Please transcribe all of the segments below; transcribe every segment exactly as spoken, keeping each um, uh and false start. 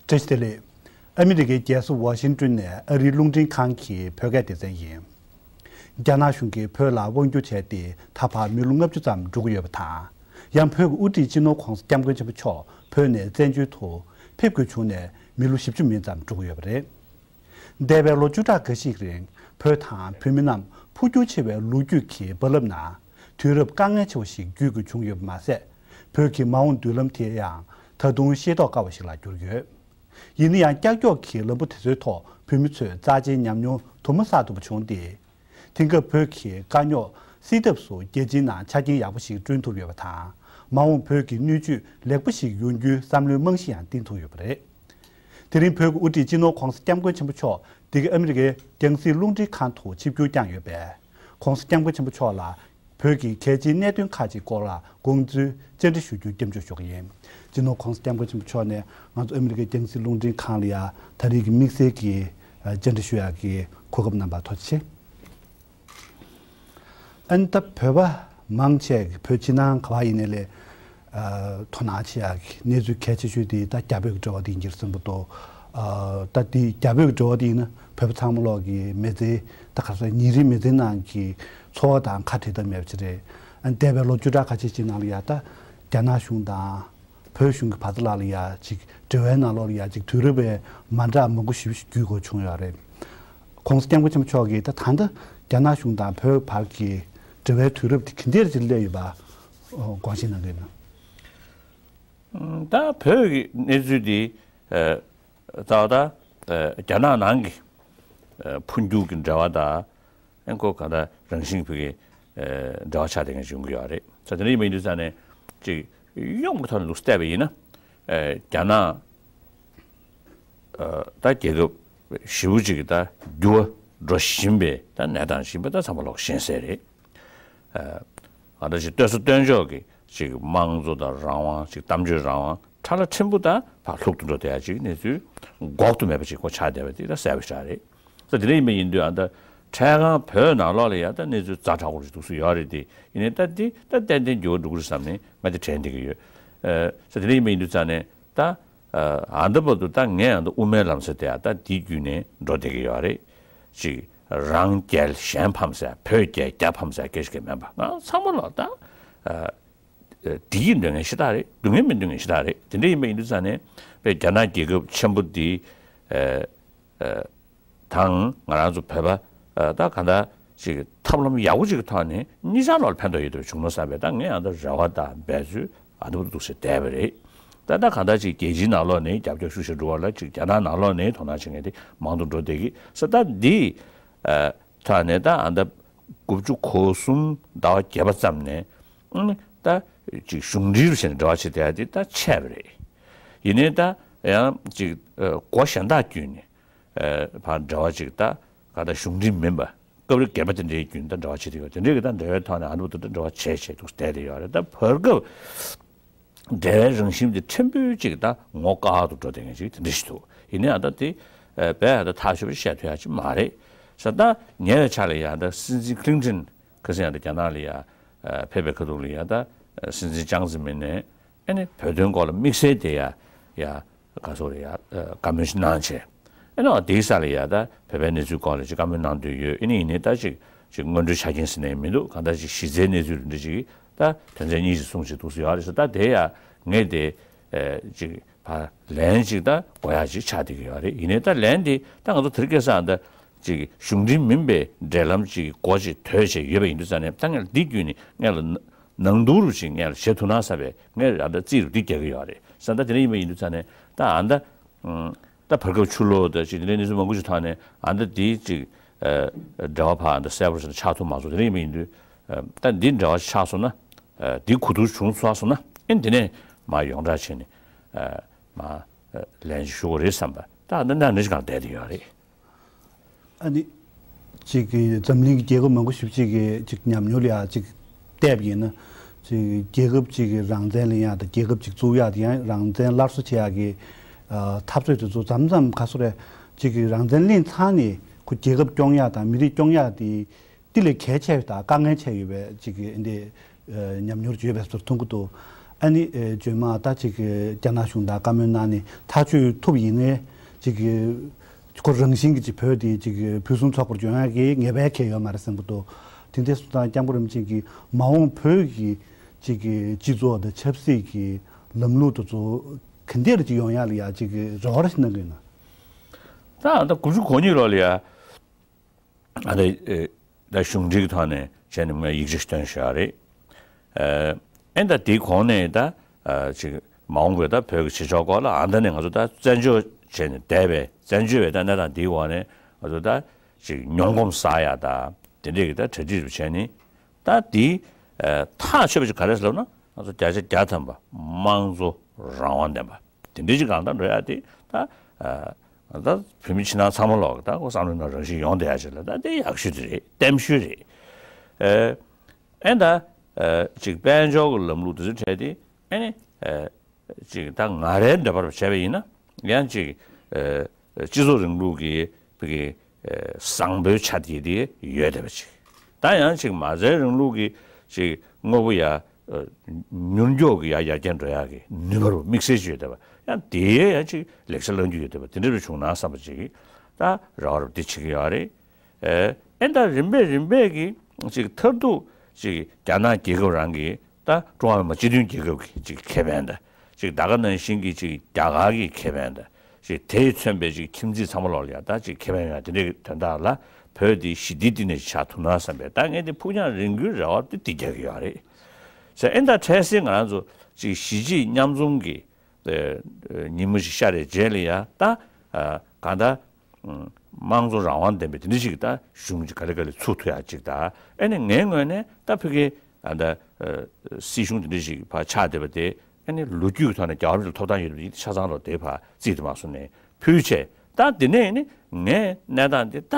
བཀྲ་ཤིས་བདེ་ལེགས། ཨ་མི་རི་ཀའི་རྒྱལ་ས་ཝ་ཤིང་ཏོན་ནས་ཨ་རིའི་རླུང་འཕྲིན་ཁང་གི་བོད་སྐད་སྡེ་ཚན་ཡིན། རྒྱ་ནག་གཞུང་གིས་བོད་ལ་དབང་བསྒྱུར་བྱས་ཏེ་ད་བར་མི་ལོ་ལྔ་བཅུ་ཙམ་འགྲོ་གི་ཡོད་པ་དང་། ཡང་བོད་ཀྱི་དབུ་ཁྲིད་སྤྱི་ནོར་ྋགོང་ས་ྋསྐྱབས་མགོན་ཆེན་པོ་མཆོག་བོད་ནས་བཙན་བྱོལ་དུ་ཕེབས་དགོས་བྱུང་ནས་མི་ལོ་བཞི་བཅུ་མིན་ཙམ་འགྲོ་གི་ཡོད་པ་རེད། འདས་པའི་ལོ་བཅུ་ཕྲག་འགའ་ཞིག་རིང་བོད་དང་བོད་མི་རྣམས་འཕོ་འགྱུར་ཆེ་བའི་ལོ་རྒྱུས་ཀྱི་རྦ་རླབས་ནང་དུས་རབས་དཀའ་ངལ་ཆེ་བ་ཞིག་བརྒྱུད་དགོས་བྱུང་ཡོད་པ་མ་ཟད། བོད་ཀྱི་མ་འོངས་མདུན་ལམ་དེ་ཡང་ད་དུང་ཤེས་རྟོགས་དཀའ་བ་ཞིག་ལ་གྱུར་ཡོད། ཡིན་ན་ཡང་ཀྱག་ཀྱོག་གི་ལམ་བུ་དེ་ཚོའི་ཐོག་བོད་མི་ཚོས་རྩ་ཆེའི་ཉམས་མྱོང་དུ་མ་བསགས་ཐུབ་པ་བྱུང་སྟེ། དེང་སྐབས་བོད་ཀྱི་དཀའ་རྙོག་སེལ་ཐབས་སུ་རྒྱལ་སྤྱིའི་ནང་ཆ་རྐྱེན་ཡག་པོ་ཞིག་བསྐྲུན་ཐུབ་ཡོད་པ་དང་། མ་འོངས་བོད་ཀྱི་སྣོད་བཅུད་ལེགས་པོ་ཞིག་ཡོང་རྒྱུའི་བསམ་བློའི་རྨང་གཞི་ཡང་བཏིང་ཐུབ་ཡོད་པ་རེད། དེ་རིང་བོད་ཀྱི་དབུ་ཁྲིད་སྤྱི་ནོར་ྋགོང་ས་ྋསྐྱབས་མགོན་ཆེན་པོ་མཆོག་འདི་ག་ཨ་མི་རི་ཀའི་རྒྱང་སྲིང་རླུང་འཕྲིན་ཁང་དུ་ཆིབས་བསྒྱུར་བསྐྱངས་ཡོད་པས། ྋགོང་ས་ྋསྐྱབས་མགོན་ཆེན་པོ་མཆོག་ལ་བོད་ཀྱི་གལ་ཆེའི་གནད་དོན་ཁག་ཅིག་སྐོར་ལ་དགོངས་ཚུལ་བཅར་འདྲི་ཞུ་རྒྱུའི་སྐྱབས་འཇུག་ཞུ་གི་ཡིན། སྤྱི་ནོར་ྋགོང་ས་ྋསྐྱབས་མགོན་ཆེན་པོ་མཆོག་ནས་ང་ཚོ་ཨ་མི་རི་ཀའི་རྒྱང་སྲིང་རླུང་འཕྲིན་ཁང་ལ་ཡ་ད་རེས་ཀྱི་དམིགས་བསལ་གྱི་བཅར་འདྲི་ཞུ་ཡག་གི་གོ་སྐབས་གནང་བར་ཐུགས་རྗེ་ཆེ། ཨ་ནི་ད་བོད་པ་མང་ཆེ་གིས་བོད་ཕྱི་ནང་ག་པར་ཡིན་ནའི་ལས། ཨ། དོ་སྣང་བྱེད་ཡག་གི་གནས་ཚུལ་གལ་ཆེ་ཤོས་དེ་ད་རྒྱ་བོད་ཀྱི་འབྲེལ་བ་དེ་ཡིན་གྱི་རེད་བསམ་གྱི་འདུག་ཨ། ད་དེ་རྒྱ་བོད་ཀྱི་འབྲེལ་བ་དེ་ཡིན་ན་བོད་པ་ཚང་མ་ལོག་གི་མི་ཚེ་ད་ག་རེ་ཟེར་ཉིན་རེའི་མི་ཚེ་ནང་གི་འཚོ་བ་དང་ཁ་བྲལ་ཐབས་མེད་པ་ཅིག་རེད། ཨ། འདས་པའི་ལོ་བཅུ་ཕྲག་ཁ་ཤས་ཅིག་ནང་ལ་ཡ་ད་རྒྱ་ནག་གཞུང་དང་བོད་གཞུང་གི་བར་དུ་ལ་ལ་ཡ་ཅིག་འབྲེལ་བའི་ནང་ལོགས་ལ་ཡ་ཅིག་དུས་རབས་པའི་མ་འདྲ་མང་པོ་ཞིག་བརྒྱུད་དགོས་བྱུང་ཡོད་རེད། ྋགོང་ས་ྋསྐྱབས་མགོན་ཆེན་པོ་མཆོག་གིས་ད་ད་ལྟ་རྒྱ་ནག་གཞུང་དང་བོད་བར་གྱི་འབྲེལ་བའི་དུས་རབས་དེ་ག་འདྲ་ཅིག་སླེབས་ཡོད་པ་དགོངས་བཞེས་གནང་གི་ཡོད་ན། ད་བོད་ཀྱི་གནས་ཚུལ་འདི་ཨ། རྩ་བ་ད་ཨ། རྒྱ་ནག་ནང་གི་ཨ། འཕོ་འགྱུར་གྱི་འབྲེལ་བ་དང་ཨ་ཁོ་ག་ད་རང་བཞིན་བོད་ཀྱི་ཨ། འབྲེལ་བ་ཆགས་བསྡད་མཁན་ཞིག་ཡོང་གི་ཡོད་རེད། ས་དེ་འདྲ་ཡིན་པ་ཡིན་དུས་ཙང་ནས་ཅིག་ཡོངས་ཀྱི་ཐོག་ནས་ལུགས་སྲོལ་བལྟས་པ་ཡིན་ན་ཨ། རྒྱ་ནག་ཨ། ད་རྒྱལ་ཁབ་ཞེ་པོ་ཅིག་གི་ད་འགྱུར་བ་འགྲོ་བཞིན་པའི་ད་གནས་སྟངས་ཡིན་པ་ད་ཚང་མ་ལོག་ཤེས་གསལ་རེད། ཨ། ང་ད་ཅིག་སྟོན་ས་སྟོན་ཕྱོགས་ཀྱི་ཅིག་དམངས་གཙོ་དང་རང་དབང་ཅིག་གཏམ་བརྗོད་རང་དབང་ཁྲ་ལ་ཁྲིམས་པོ་ད་ཕར་ལྷུག་ཏུ་འགྲོ་བསྡད་ཡ་ཅིག་གནས་ཚུལ་འགོག་ཏུ་མེད་པ་ཅིག་ཁོ་ཆགས་བསྡད་པ་དེ་ད་གསལ་པོ་ཞིག་རེད། ད་དེ་འདྲ་ཡིན་པ་ཡིན་དུས་ཨ་ད་འཕྲལ་སྒང་བོད་ནང་ལོགས་ལ་ཡ་ད་གནས་ཚུལ་ཛ་དྲག་པོ་ཅིག་འདུག་སེ་ཡོད་རེད་དེ། ཡིན་ནའི་ད་འདི་ད་ཏན་ཏན་འགྱུར་བ་འགྲོ་གི་རེད་བསམ་ནས་ང་དེ་དྲན་བསྡད་ཀྱི་ཡོད། ཨ། ས་དེ་འདྲ་ཡིན་པ་ཡིན་དུས་ཙང་ནས་ད། ཨ། ཨ་ད་བར་དུ་ད་ངས་ཨ་ད་དབུ་མའི་ལམ་ཟེར་དེ་ཨ་ད་འདི་བརྒྱུད་ནས་འགྲོ་བསྡད་ཀྱི་ཡོད་རེད། ཅིག་རང་རྒྱལ་གཞན་ཕམ་ཟེར་བོད་རྒྱལ་རྒྱ་ཕམ་ཟེར་སྐད་ཆ་གང་མིན་པ་ང་ཚང་མ་ལ་ད་ཨ་བདེ་སྐྱིད་འདོད་མཁན་ཤ་སྟག་རེད། སྡུག་བསྔལ་མི་འདོད་མཁན་ཤ་སྟག་རེད། དེ་འདྲ་ཡིན་པ་ཡིན་དུས་ཙང་ནས་དཔེ་རྒྱ་ནག་རྒྱལ་ཁབ་ཆེན་པོ་འདི་ཨ་ཨ་དང་ང་རང་ཚོ་བོད་པ་ཨ་ད་གང་ལྟར་ཅིག་ཐབས་ལམ་ཡག་པོ་ཅིག་གི་ཐོག་ནས་གཉིས་ཆར་ལོག་ཕན་ཐོགས་ཡོད་དུ་བྱུང་ན་བསམ་པའི་ད་ངས་ཨ་ད་རེ་བ་དང་འབད་རྩོལ་ཨ་ད་བུ་འདུག་སེ་བསྡད་པ་རེད། ད་ལྟ་གང་ལྟར་ཅིག་རྒྱལ་སྤྱིའི་ནང་ལོགས་ནས་རྒྱབ་སྐྱོར་ཤུགས་ཆེ་འགྲོ་བ་ལ་ཅིག་རྒྱ་ནག་ནང་ལོགས་ནས་དོ་སྣང་བྱེད་མཁན་དེ་མང་དུ་འགྲོ་བསྡད་ཀྱི་ས། ད་འདི་ཨ་ཐོག་ནས་ད་ཨ་ད་དགུ་བཅུ་གོ་གསུམ་ཟླ་བ་བརྒྱད་པ་ཙམ་ནས་ཨ་ནི་ད་ཅིག་གཞུང་འབྲེལ་བྱས་ནས་འབྲེལ་བ་བྱེད་བསྡད་ཡ་དེ་ད་ཆད་པ་རེད། ཡིན་ནའི་ད་ཡང་ཅིག་ཨ་སྒོ་གཞན་དག་བརྒྱུད་ནས་ཨ་ཕར་འབྲེལ་བ་ཅིག་ད་ག་ད་གཞུང་འབྲེལ་མིན་པ་སྐབས་རེ་སྒེར་པ་དེ་འདྲའི་བརྒྱུད་ནས་ད་འབྲེལ་བ་བྱེད་ཀྱི་ཡོད། དེ་འདྲའི་གི་ད་འབྲེལ་བའི་ཐོག་ནས་ཨ་ནུ་དང་ད་འབྲེལ་བ་བྱས་བྱས་འདུག་བསྡད་དེ་ཡོད་རེད། ད་བར་སྐབས་འབྲེལ་བའི་རང་བཞིན་དེ་ཕྲན་བུ་ཅིག་ད་ངོ་དཀར་དུ་འགྲོ་བསྡད་མཁན་ཅིག་དེ་འདྲ་ཞིག་འདུག་ཡིན་ནའི་ཨ་ད་དེ་ཨ་བས་ཨ་ད་ཐག་ཆོད་པོ་བཤད་ཐུབ་ཡ་ཅིག་མ་རེད་ས། ད་ཉེ་བའི་ཆར་ལ་ཡ་ད་སྲིད་འཛིན་ཀི་ལིན་ཏོན་ཁ་སང་ཡ་ད་རྒྱ་ནག་ལ་ཡ་ཨ་ཕེབས་པའི་ཁ་ཐུག་ལ་ཡ་ད་ཨ་སྲིད་འཛིན་ཅང་ཙེ་མིན་ནས་ཨ་ནི་བོད་དོན་སྐོར་ལ་དམིགས་བསལ་དེ་ཡ་ཡ་ག་ཚོད་རེད་ཡ་ཨ་བཀའ་མོལ་ཞིག་གནང་བྱས། ཨ་ནི་འོ་དེའི་ས་ལ་ཡ་ད་བོད་པའི་གནས་ཚུལ་སྐོར་ལ་ཅིག་བཀའ་མོལ་གནང་འདོད་ཡོད། ཨ་ནི་ཡིན་ནའི་ད་ཅིག་ཅིག་སྔོན་འགྲོའི་ཆ་རྐྱེན་ཟེར་ནའི་མི་འདུག་གང་ལྟར་ཅིག་གཞི་རྩའི་གནས་ཚུལ་འདི་ཅིག་ད་དོན་ཚན་གཉིས་ཤིག་གསུངས་ཅིག་འདུག་སེ་ཡོད་རེད་ས། ད་དེ་ཡ་ངས་དེ་ཨ་ཅིག་ཕར་ལན་ཅིག་ད་དགོས་ཡ་ཅིག་ཆགས་བསྡད་ཀྱི་ཡོད་རེད། ཡིན་ནའི་ད་ལན་དེ་ད་ང་ཚོ་དེ་རིང་ཁ་སང་ད་ཅིག་གཞུང་འབྲེལ་མིན་པའི་འབྲེལ་ལམ་ཅིག་སྒོ་ཅིག་དོད་བྱས་ཡོད་པ་ཡིན་དུས་ཙང་ནས་ད་ངས་འདི་བརྒྱུད་ནས་ངས་ལ་ནང་དུ་རུ་ཅིག་ངས་ལ་བྱེད་ཐུབ་ན་བསམ་པའི་ངས་ཨ་ད་རྩིས་རུ་འདི་རྒྱག་གི་ཡོད་རེད་ས། ད་དེ་འདྲ་ཡིན་པ་ཡིན་དུས་ཙང་ནས་ད་ཨ་ད་ད་བར་སྐབས་ཆུ་ལོག་ད་ཅིག་དེ་འདྲའི་གནས་ཚུལ་མང་པོ་ཞིག་ཐོག་ནས་ཨ་ད་འདི་ཅིག་ཨ་འབྲེལ་བ་ཕར་ཨ་ད་གསལ་པོ་ཞིག་ཆགས་ཐུབ་མ་སོང་། དེ་འདྲ་ཡིན་པ་ཡིན་དུས་ཨ་ད་འདི་འབྲེལ་བ་ཆགས་སོང་ན་ཨ་འདི་གོ་བསྡུར་བྱུང་ཚར་སོང་ན་ཨ་འདི་ནས་མར་ཡོངས་གྲགས་བྱས་ནས་ཨ་མར་ཨ་ལན་ཅིག་ཞུ་དགོས་རེད་བསམ་པ་ད་ཨ་ད་ན་ནི་ཅིག་གང་བསྡད་དེ་ཡོད་རེད། ཨ་ནི། ཅིག་གི་འཛམ་གླིང་གི་རྒྱལ་ཁབ་མང་པོ་ཞེ་པོ་ཅིག་གི་ཅིག་ཉམས་མྱོང་ལ་ཡ་ཅིག་བལྟས་པ་ཡིན་ན། ཅིག་རྒྱལ་ཁབ་ཅིག་གི་རང་བཙན་ལེན་ཡག་དང་རྒྱལ་ཁབ་ཅིག་བཙུགས་ཡག་དེ་ཡང་རང་བཙན་སླར་གསོ་བྱེད་ཡག་གི་ཨ་འཐབ་རྩོད་དེ་ཚོ་མཚམས་མཚམས་ག་སོ་རེ་ཅིག་གི་རང་བཙན་ལེན་ཚར་ནས་ཁོ་རྒྱལ་ཁབ་སྐྱོང་ཡག་དང་མི་རིགས་སྐྱོང་ཡག་དེ་དེ་ལས་གལ་ཆེ་བ་དང་དཀའ་ངལ་ཆེ་ཡོད་པའི་ཅིག་གི་འདི་ཨ་ཉམས་མྱོང་ཅིག་ཡོད་པའི་བཟོ་འདྲ་མཐོང་གི་འདུག་ཨ་ནི་ཨེ་རྗེས་མ་ད་ཅིག་རྒྱ་ནག་གཞུང་དང་བཀའ་མོལ་གནང་ནས་ཐག་གཅོད་ཐུབ་ཡིན་ནའི་ཅིག་ཁོ་རང་བཞིན་གྱི་ཅིག་བོད་དེ་ཅིག་ཕུན་སུམ་ཚོགས་པར་འབྱུང་ཡག་གི་ངེས་པ་གང་ཡང་ཡོད་མ་རེད་བསམ་གྱི་འདུག་དེ་འདྲ་སོང་ཙང་སྐྱབས་མགོན་རིན་པོ་ཆེ་གིས་མ་འོངས་བོད་ཀྱི་ཅིག་སྤྱི་ཚོགས་དང་ཆབ་སྲིད་ཀྱི་ལམ་ལུགས་དེ་ཚོ་ག་འདྲ་ཅིག་ཡོང་ཡག་ལ་ཡ་ཅིག་རེ་བ་རེ་ཞིག་གནང་གི་ཡོད་ན། ད་ད་དགུ་བཅུ་གོ་གཉིས་ལོ་ལ་ཡ། ཨ་ད་ཨེ་ད་གཞུང་འབྲེལ་གྱི་ཐོག་ནས་བྱས་ནས་ངས་ཡིག་ཆ་ཞིག་བཏོན་བཞག་རེད། ཨེ་ཨེ་ད་དེའི་གོང་ནས་ད་ཨ་ཅིག་མ་འོངས་པའི་ད་བོད་ཀྱི་བྱེད་ཕྱོགས་སྐོར་ལ་ཨ་ད་ནས་ང་ཚོ་ད་བཙན་བྱོལ་བྱས་ནས་བསྡད་པའི་བཙན་བྱོལ་བའི་ད་གནས་སྟངས་འདིའི་འོག་ནས་ང་ཚོ་ད་ཅིག་མྱོང་གོམས་བསགས་ཡ་ད་དེ་འདྲས་ཀྱི་ད་གྲ་སྒྲིག་རུ་བྱས་ནས་ད་དེའི་ཨ་ཐག་ཆོད་པ་ཅིག་ག་རེ་ཟེར་ལབ་ན་ང་ཚོ་བརྒྱ་ཆ་བརྒྱ་ཐམ་པ་དམངས་གཙོ་རང་དབང་ལྡན་པ། དེ་འདྲའི་ཅིག་གང་ལྟར་འགྲོ་ཡ་དེ་ད་ཨ་ད་བོད་མི་ཕྱི་ནང་ཚང་མ་ལོག་ད་ཁོ་བསམ་བློའི་ནང་རང་བཞིན་ཡོང་བསྡད་ཡ་ཅིག་ལ་ད་དེ་ཡག་ཤོས་དེ་རེད། བརྟན་ཤོས་རེད། ཨེ་ཨེ་ད་ཨ་ཅིག་དཔལ་འབྱོར་གྱི་ལམ་ལུགས་དེ་ཚོ་འཕྲད་དེ་ཨེ་ནི་ཨ་ཅིག་ད་ང་རའི་འདོད་པར་བྱས་པ་ཡིན་ན་ཡང་ཅིག་ཨ་སྤྱི་ཚོགས་རིང་ལུགས་ཀྱི་བོད་ཀྱི་ཨ་བཟང་པོའི་ཆ་དེ་དེ་ཡོད་བསྡད་པ་ཅིག་ད་ཡང་ཅིག་མ་རྩའི་རིང་ལུགས་ཀྱི་ཅིག་དངོས་པོ་ཡ། ཨ་མྱུར་མགྱོགས་ཀྱི་ཡར་ཡར་རྒྱས་འགྲོ་ཡག་གི་ནུས་པ་རུ་དམིགས་བསལ་ཅིག་ཡོད་བསྡད་པ་ཡང་དེའི་ཡང་ཅིག་ལེགས་ཆ་བླང་རྒྱུ་ཡོད་བསྡད་པ་དེ་འདྲ་རུ་བྱུང་ན་བསམ་པ་ཅིག་ད་རེ་བ་རུ་འདི་བྱེད་ཀྱི་ཡོད་རེད། ཨེ་ཨེ་ད་རིམ་པས་རིམ་པས་ཀྱི་ཅིག་མཐར་ཐུག་ཅིག་རྒྱ་ནག་རྒྱལ་ཁབ་རང་གི་ད་ཀྲུང་ཧྭ་མི་དམངས་སྤྱི་མཐུན་རྒྱལ་ཁབ་ཀྱི་ཅིག་ཁེ་ཕན་དང་ཅིག་ད་ག་ནང་བཞིན་གྱི་ཅིག་རྒྱ་གར་གྱི་ཁེ་ཕན་དང་། ཅིག་དེས་མཚོན་པའི་ཅིག་ཁྱིམ་མཚེས་ཚང་མ་ལོག་ལ་ཡ་ད་ཅིག་ཁེ་ཕན་ཡོང་ཡ་དེ་འདྲའི་དོན་དག་ལ་བོད་འདི་ཞི་བདེའི་གཏིང་ནས་ཆགས་ཐུབ་ན་བསམ་པའི་ད་ངས་འདི་ཕུགས་རྒྱང་རིང་པོའི་རེ་བ་འདི་འདི་རྒྱག་གི་ཡོད་རེད། ཟེར་ཨེ་ད་འཕྲལ་སེལ་ང་རང་ཚོ་ཅིག་གཞིས་བྱེས་མཉམ་འཛོམས་ཀྱི་ཨ་ཉིན་མོ་ཞིག་ཤར་རེ་རྗེས་ལ་ཡ་ད་ཨ་གང་ལྟར་དམངས་གཙོ་རང་དབང་ལྡན་པའི་དེ་འདྲ་ཞིག་ད་གཞུང་ཅིག་ག་ལེ་ག་ལེ་ཚུགས་ཐུབ་ཡ་ཅིག་ད་ཨེ་ནས་ངའི་ངོས་ནས་ད་ཕ་གི་ཨ་ད་ཨ་སྲིད་གཞུང་དེ་འདྲ་ཞིག་ཕར་ཆགས་བསྡད་པ་དེ། ཨ་ནི་ལོ་རྒྱུས་ཀྱི་ཐོག་ནས་རྒྱལ་བ་རིན་པོ་ཆེ་ཐོབ་ཐང་ཡོད་པ་ཡིན་ཆ་ཚང་ལོ་དེ་ཕར་རྩིས་དེ་མ་སོང་ནས་ཕུལ་བྱས་ད་དེ་ནས་ནི་ངས་གནས་སྟངས་དེ་ད་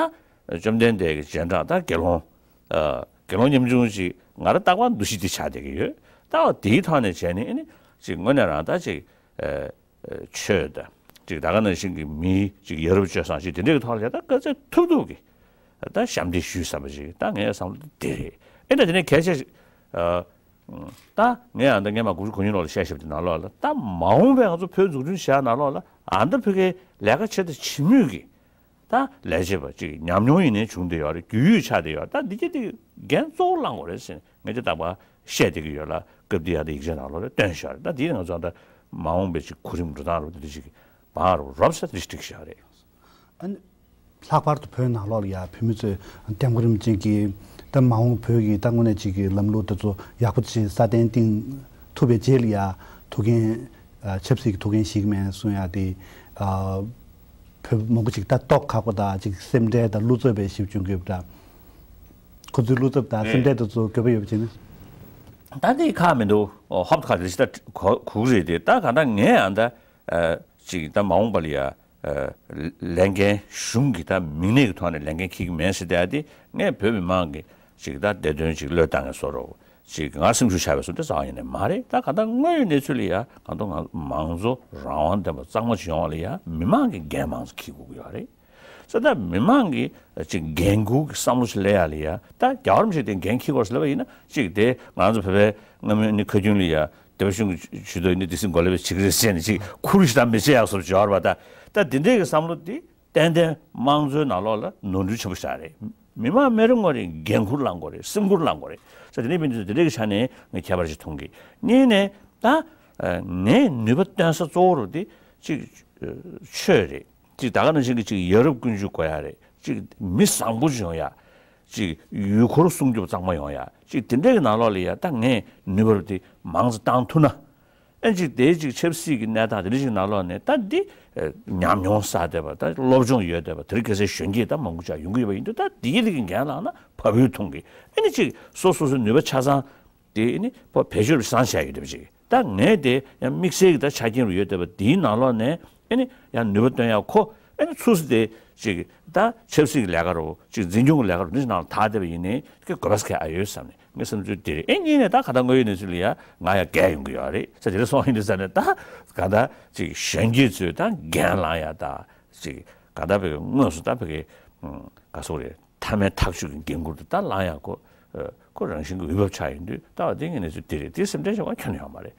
བཅོམ་ལྡན་འདས་ཀྱི་རྗེས་འབྲང་ད་དགེ་སློང་ཨ་དགེ་སློང་ཉམ་ཆུང་ཅིག་ང་རང་རྟག་པར་འདུ་ཤེས་དེ་ཆགས་བསྡད་ཀྱི་ཡོད། ད་བ་དེའི་ཐོག་ནས་བྱས་ནས་ཨ་ནི་ཅིག་དངོས་གནས་རང་ད་ཅིག་ཨ་ཨ་ཆོས་དང་ཅིག་ད་ག་ནང་བཞིན་གྱི་མིའི་ཅིག་ཡ་རབས་སྤྱོད་བཟང་ཅིག་དེ་འདྲའི་གི་ཐོག་ལ་ད་ག་ཚོད་ཐུབ་ཐུབ་ཀྱི་ད་ཞབས་འདེགས་ཞུས་བསམ་པ་ཅིག་ད་ངའི་བསམ་བློ་དེ་རེད། ཨེ་ད་དེ་ནས་གལ་ཆེ་ཨ། ད་ངས་ཨ་ད་སྔས་མ་དགུ་བཅུ་གོ་གཉིས་ལོག་ལ་བཤད་བཤད་པ་དེ་ནང་ལོགས་ལ་ད་མ་འོངས་པའི་ང་ཚོ་བོད་འཛུགས་སྐྲུན་བྱེད་ཡག་ནང་ལོགས་ལ་ཨ་ད་ཕ་གིའི་ལས་ཀ་བྱེད་དང་བྱེད་མུས་ཀྱི་ད་ལས་བྱེད་པ་ཅིག་ཉམས་མྱོང་ཡིན་ནའི་བྱུང་བསྡད་ཡོད་རེད། རྒྱུས་ཡོད་ཆགས་བསྡད་ཡོད་རེད། ད་འདི་གྱད་འདི་འགན་གཙོ་བོ་བླང་དགོས་རེད་ཟེར་ནས་ངས་དེ་རྟག་པར་བཤད་བསྡད་ཀྱི་ཡོད་ལ་སྐབས་འདི་ཡ་ད་ཡིག་ཆའི་ནང་ལོགས་ལ་བཏོན་བཞག་རེད། ད་འདི་ང་ཚོ་ཨ་ད་མ་འོངས་པའི་ཅིག་གོ་རིམ་འགྲོ་སྟངས་རུ་འདི་འདྲ་ཅིག་བང་རུ་རོབ་ས་འདི་ཅིག་བསྒྲིགས་བཞག་རེད། ཨ་ནི། ལྷག་པར་དུ་བོད་ནང་ལོགས་ལ་ཡ་བོད་མི་ཚོས་སྐྱབས་མགོན་རིན་པོ་ཆེ་གིས་ད་མ་འོངས་བོད་ཀྱི་ད་དངོས་གནས་ཅིག་གི་ལམ་ལུགས་དེ་ཚོ་ཡག་པོ་ཅིག་སྲ་བརྟན་བཏིང་ཐུབ་པའི་རྗེས་ལ་ཡ་ཐུགས་འགན་ཨ་ཆབ་སྲིད་ཀྱི་ཐུགས་འགན་བཞེས་ཀྱི་མེད་གསུང་ཡ་དེ་ཨ་བོད་མང་པོ་ཅིག་ད་རྟོགས་ཁག་པོ་དང་ཅིག་སེམས་ཁྲལ་དང་བློ་འཚབ་པའི་ཞིབ་བྱུང་གི་ད་ཁོ་ཚོའི་བློ་འཚབ་དང་སེམས་ཁྲལ་དེ་ཚོ་འགྱོད་པ་ཡོད་པ་བྱས་ན། ད་དེ་ཁག་མི་འདུག་ཧོབ་ཁག་རེ་ཞིག་ད་གོ་གོ་གི་རེད་དེ་ད་ག་ད་ངས་ཨ་ད་ཨ་ཅིག་ད་མ་འོངས་པ་ལ་ཡ། ལས་འགན་གཞུང་གི་ད་མིང་གནས་ཀྱི་ཐོག་ནས་ལས་འགན་འཁྱེར་གྱི་མེད་ཟེར་བསྡད་དེ་ངས་བོད་མི་མང་གི་ཅིག་ད་བདེ་དོན་ཅིག་བློས་བཏང་ངེས་བཟོ་རོགས་ཅིག་ང་སེམས་ཤུགས་ཆག་པའི་བཟོ་འདྲ་རྩ་བ་ཉིད་ནས་མ་རེད། ད་ག་ད་དངོས་ཡོད་གནས་ཚུལ་ལ་ཡ་གང་ལྟར་ང་མང་གཙོ་རང་དབང་ལྡན་པ་གཙང་མ་ཅིག་ཡོང་བ་ལ་ཡ་མི་མང་གི་འགན་མང་ཙམ་འཁྱེར་དགོས་ཀྱི་ཡོད་རེད། ཟེར་ད་མི་མང་གི་ཅིག་འགན་འཁུར་གྱི་བསམ་བློ་ཞིག་སླེབས་ཡ་ལ་ཡ་ད་རྒྱལ་བ་རིན་པོ་ཆེ་དེ་འགན་འཁྱེར་དགོས་ཟེར་ལབ་པ་ཡིན་ན་ཅིག་དེ་ང་ཚོ་བོད་པའི་སྔ་མོའི་ནི་ཁ་རྒྱུན་ལ་ཡ། སྡེ་པ་གཞུང་གི་ཇུས་གཏོགས་ཡིན་ན་དེ་སྲིད་འགོ་ལས་པའི་བྱེད་ཀྱི་རེད་ཟེར་ནས་ཅིག་ཁུར་ཞིག་དང་མི་བྱེད་ཡག་སོགས་སྦྱོར་བ་ད། ད་དེ་འདྲའི་གི་བསམ་བློ་འདི་ཏན་ཏན་དམངས་གཙོའི་ནང་ལོགས་ལ་ནོར་འཁྲུལ་ཆེན་པོ་ཞིག་རེད། མི་མང་མི་རེ་ངོ་རེ་འགན་འཁུར་བླང་དགོས་རེད། སེམས་ཁུར་བླང་དགོས་རེད། ས་དེ་འདྲའི་མི་འདི་ཚོ་དེ་འདྲའི་གི་ཆ་ནས་ངས་ཁྱད་པར་ཞིག་མཐོང་གི། གཉིས་ནས་ད་ངས་ནུས་པ་བཏོན་ས་གཙོ་བོ་རུ་དེ་ཅིག་ཆོས་རེད། ཅིག་ད་ག་ནང་བཞིན་གྱི་ཅིག་ཡ་རབས་ཀུན་སྤྱོད་དགོས་ཡ་རེད། ཅིག་མི་བཟང་པོ་ཅིག་ཡོང་ཡ། ཅིག་ཡུལ་སྐོར་སྲུང་སྐྱོབ་གཙང་མ་ཡོང་ཡ། ཅིག་དེ་འདྲའི་གི་ནང་ལོགས་ལ་ཡ་ད་ངས་ནུས་པ་དེ་མང་ཙམ་བཏང་ཐུབ་ན། ཨེ་ཅིག་དེ་ཅིག་ཆབ་སྲིད་ཀྱི་གནས་སྟངས་དེ་འདྲ་ཞིག་ནང་ལོགས་ནས་ད་འདི་ཉམས་མྱོང་བསགས་བསྡད་པ་ད་སློབ་སྦྱོང་ཡོད་བསྡད་པ་དེ་རིང་ཁ་སང་གཞོན་སྐྱེས་ད་མང་པོ་ཅིག་ཡོང་གི་ཡོད་པ་ཡིན་དུས་ད་འདི་གི་འགན་བླངས་ན་བབས་འོས་མཐོང་གི། ཨེ་ནི་ཅིག་སོ་སོ་སོའི་ནུས་པ་ཆ་ཚང་། དེ་ནི་ཕོ་བེད་སྤྱོད་བཟང་བྱས་ཡོད་པ་ཅིག་ད་ངས་དེ་ཡང་དམིགས་བསལ་གྱི་ད་ཆ་རྐྱེན་རུ་ཡོད་བསྡད་པ་དེའི་ནང་ལོགས་ནས་ཨེ་ནི་ཡང་ནུས་པ་བཏོན་ཡག་ཁོ་ཨེ་ནི་ཚུགས་སུ་དེ་ཅིག་ད་ཆབ་སྲིད་ཀྱི་ལས་ཀ་རུ་ཅིག་འཛིན་སྐྱོང་གི་ལས་ཀ་རུ་འདི་ནང་ལ་དག་བསྡད་པ་ཡིན་ནའི་ཁྱེད་དགོས་པ་ཟེར་མཁན་ཨ་ཡོད་བསམ་ནས་ངའི་བསམ་ཚུལ་དེ་རེད། ཨེ་གཉིས་ནས་ད་ག་ད་དངོས་ཡོད་གནས་ཚུལ་ལ་ཡ་ང་ཡ་རྒས་ཡོང་གི་ཡོད་རེད་ཟེར་དེ་འདྲ་སོང་ཡིན་དུས་ཟེར་ནས་ད་ག་ད་ཅིག་གཞོན་སྐྱེས་ཚོས་ད་འགན་བླངས་ཡ་ད་ཅིག་ག་ད་བེ་དངོས་སུ་ད་བེ་ག་སོགས་རེད། མཐའ་མའི་ཐག་གཅོད་ཀྱི་འགན་འཁུར་དེ་ད་ལངས་ཡག་ཁོ་ཁོ་རང་བཞིན་གྱི་འོས་བབ་ཆགས་ཡིན་དུས་ད་བ་དེ་ངས་གནས་ཚུལ་དེ་རེད། དེ་སེམས་ཁྲལ་བྱེད་དགོས་ཁྱོན་ནས་ཡོད་མ་རེད།